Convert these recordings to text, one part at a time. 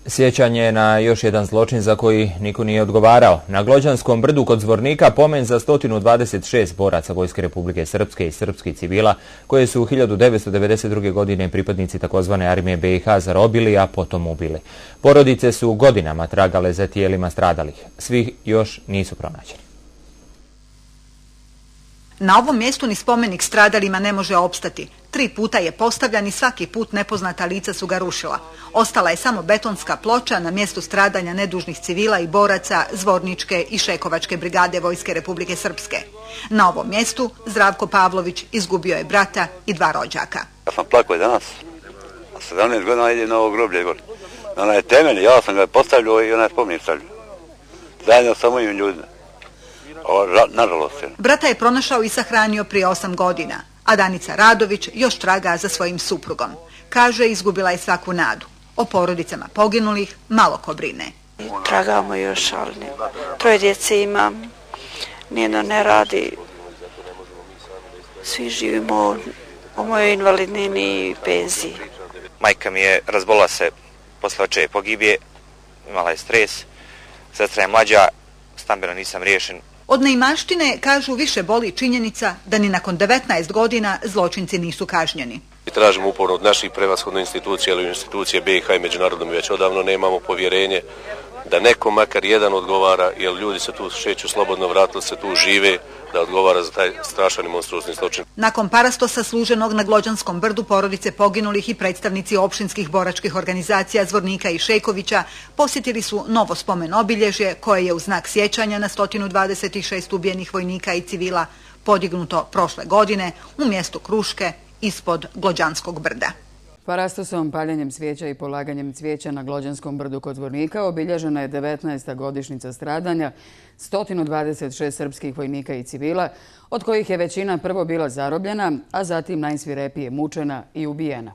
Sjećanje na još jedan zločin za koji niko nije odgovarao. Na Glođanskom brdu kod Zvornika pomen za 126 boraca Vojske Republike Srpske i srpskih civila koje su u 1992. godine pripadnici takozvane armije BiH zarobili, a potom ubili. Porodice su godinama tragale za tijelima stradalih. Svi još nisu pronađeni. Na ovom mjestu ni spomenik stradalima ne može opstati. 3 puta je postavljan i svaki put nepoznata lica su ga rušila. Ostala je samo betonska ploča na mjestu stradanja nedužnih civila i boraca Zvorničke i Šekovačke brigade Vojske Republike Srpske. Na ovom mjestu Zdravko Pavlović izgubio je brata i 2 rođaka. Ja sam plakao i danas. 17 godina idem na ovo groblje. Ona je temelj, ja sam ga postavljao i ona je spomenik stavljao. Zajedno sa mojim ljudima. Nažalost. Brata je pronašao i sahranio prije 8 godina, a Danica Radović još traga za svojim suprugom. Kaže, izgubila je svaku nadu. O porodicama poginulih malo ko brine. Tragamo još, ali 3 djece imam, nijedno ne radi. Svi živimo u mojoj invalidnini i penziji. Majka mi je razbolila se posle očeve pogibije, imala je stres, sestra je mlađa, stambeno nisam riješen. Od neimaštine, kažu, više boli činjenica da ni nakon 19 godina zločinci nisu kažnjeni. Tražimo uporno od naših prevashodno institucija ili institucije BiH i međunarodno, mi već odavno nemamo povjerenje da neko makar jedan odgovara, jer ljudi se tu šeću slobodno, vratili se tu, žive, da odgovara za taj strašan i monstruozni zločin. Nakon parastosa služenog na Glođanskom brdu, porodice poginulih i predstavnici opštinskih boračkih organizacija Zvornika i Šekovića posjetili su novo spomen obilježje koje je u znak sjećanja na 126 ubijenih vojnika i civila podignuto prošle godine u mjestu Kruške ispod Glođanskog brda. Parastosom, paljenjem svijeća i polaganjem cvijeća na Glođanskom brdu kod Zvornika obilježena je 19. godišnjica stradanja 126 srpskih vojnika i civila, od kojih je većina prvo bila zarobljena, a zatim najsvirepije mučena i ubijena.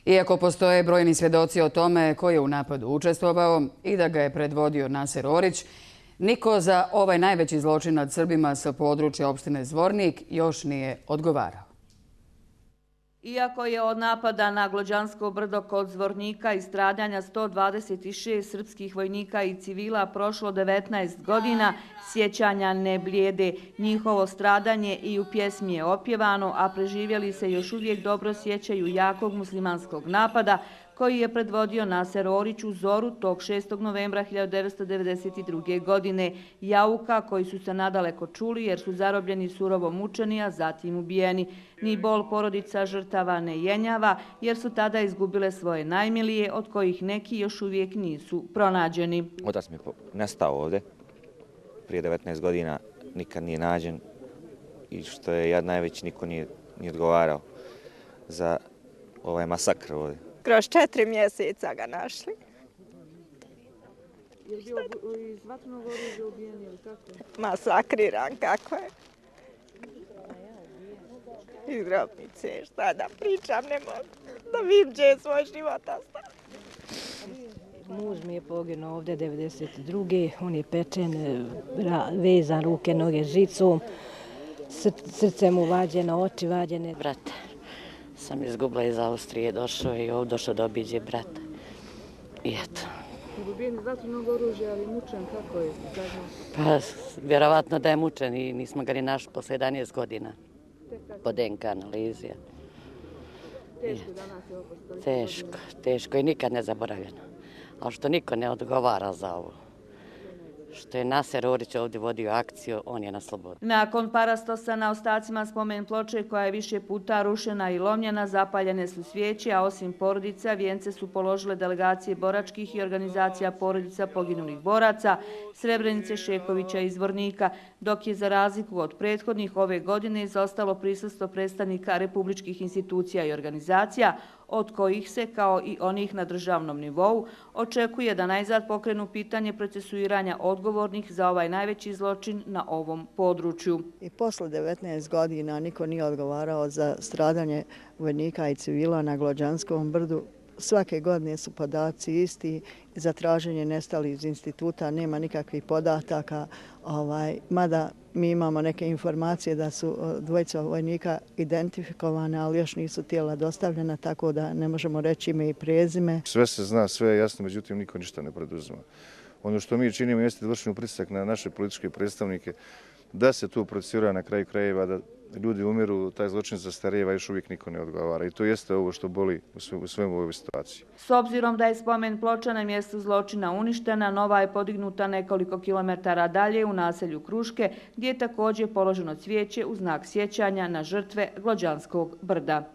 Iako postoje brojni svjedoci o tome ko je u napadu učestvovao i da ga je predvodio Naser Orić, niko za ovaj najveći zločin nad Srbima sa područja opštine Zvornik još nije odgovarao. Iako je od napada na Glođansko brdo kod Zvornika i stradanja 126 srpskih vojnika i civila prošlo 19 godina, sjećanja ne blijede. Njihovo stradanje i u pjesmi je opjevano, a preživjeli se još uvijek dobro sjećaju jakog muslimanskog napada koji je predvodio Naser Orić u zoru tog 6. novembra 1992. godine. Jauka koji su se nadaleko čuli jer su zarobljeni surovo mučeni, a zatim ubijeni. Ni bol porodica žrtava ne jenjava jer su tada izgubile svoje najmilije, od kojih neki još uvijek nisu pronađeni. Otac mi je nestao ovdje prije 19 godina, nikad nije nađen i što je jad najveći, niko nije odgovarao za ovaj masakr ovdje. Kroz 4 mjeseca ga našli. Je li bio iz vatrenog oružja ubijen ili kako? Masakriran kako je. Iz grobnice, šta da pričam, ne mogu da vidim gdje je svoj život ostao. Muž mi je poginuo ovdje 1992. On je pečen, vezan ruke, noge žicom, srce mu vađeno, oči vađene. Brate sam izgubila iz Austrije, došao i ovdje došao da obiđe brata. I eto. Ubijen iz vatrenog oružja, ali mučen, kako je? Pa, vjerovatno da je mučen i nismo ga ni našli posle 11 godina. Po DNK analizi. Teško danas je ovo. Teško i nikad ne zaboravljeno. Ali što niko ne odgovara za ovo. Što je Naser Orić ovdje vodio akciju, on je na slobodu. Nakon parastosa na ostacima spomen ploče koja je više puta rušena i lomljena, zapaljene su svijeće, a osim porodica, vijence su položile delegacije boračkih i organizacija porodica poginulih boraca, Srebrenice, Šekovića i Zvornika, dok je za razliku od prethodnih ove godine izostalo prisustvo predstavnika republičkih institucija i organizacija, od kojih se, kao i onih na državnom nivou, očekuje da najzad pokrenu pitanje procesuiranja odgovornih za ovaj najveći zločin na ovom području. I posle 19 godina niko nije odgovarao za stradanje vojnika i civila na Glođanskom brdu Svake godine su podaci isti, za traženje nestali iz instituta nema nikakvih podataka, mada mi imamo neke informacije da su dvojica vojnika identifikovane, ali još nisu tijela dostavljena, tako da ne možemo reći ime i prezime. Sve se zna, sve je jasno, međutim niko ništa ne poduzima. Ono što mi činimo jeste da vršimo pritisak na naše političke predstavnike da se tu procedura na kraju krajeva, da ljudi umiru, taj zločin zastarijeva, još uvijek niko ne odgovara. I to jeste ovo što boli u svemu ovoj situaciji. S obzirom da je spomen ploča na mjestu zločina uništena, nova je podignuta nekoliko kilometara dalje u naselju Kruške, gdje je također položeno cvijeće u znak sjećanja na žrtve Glođanskog brda.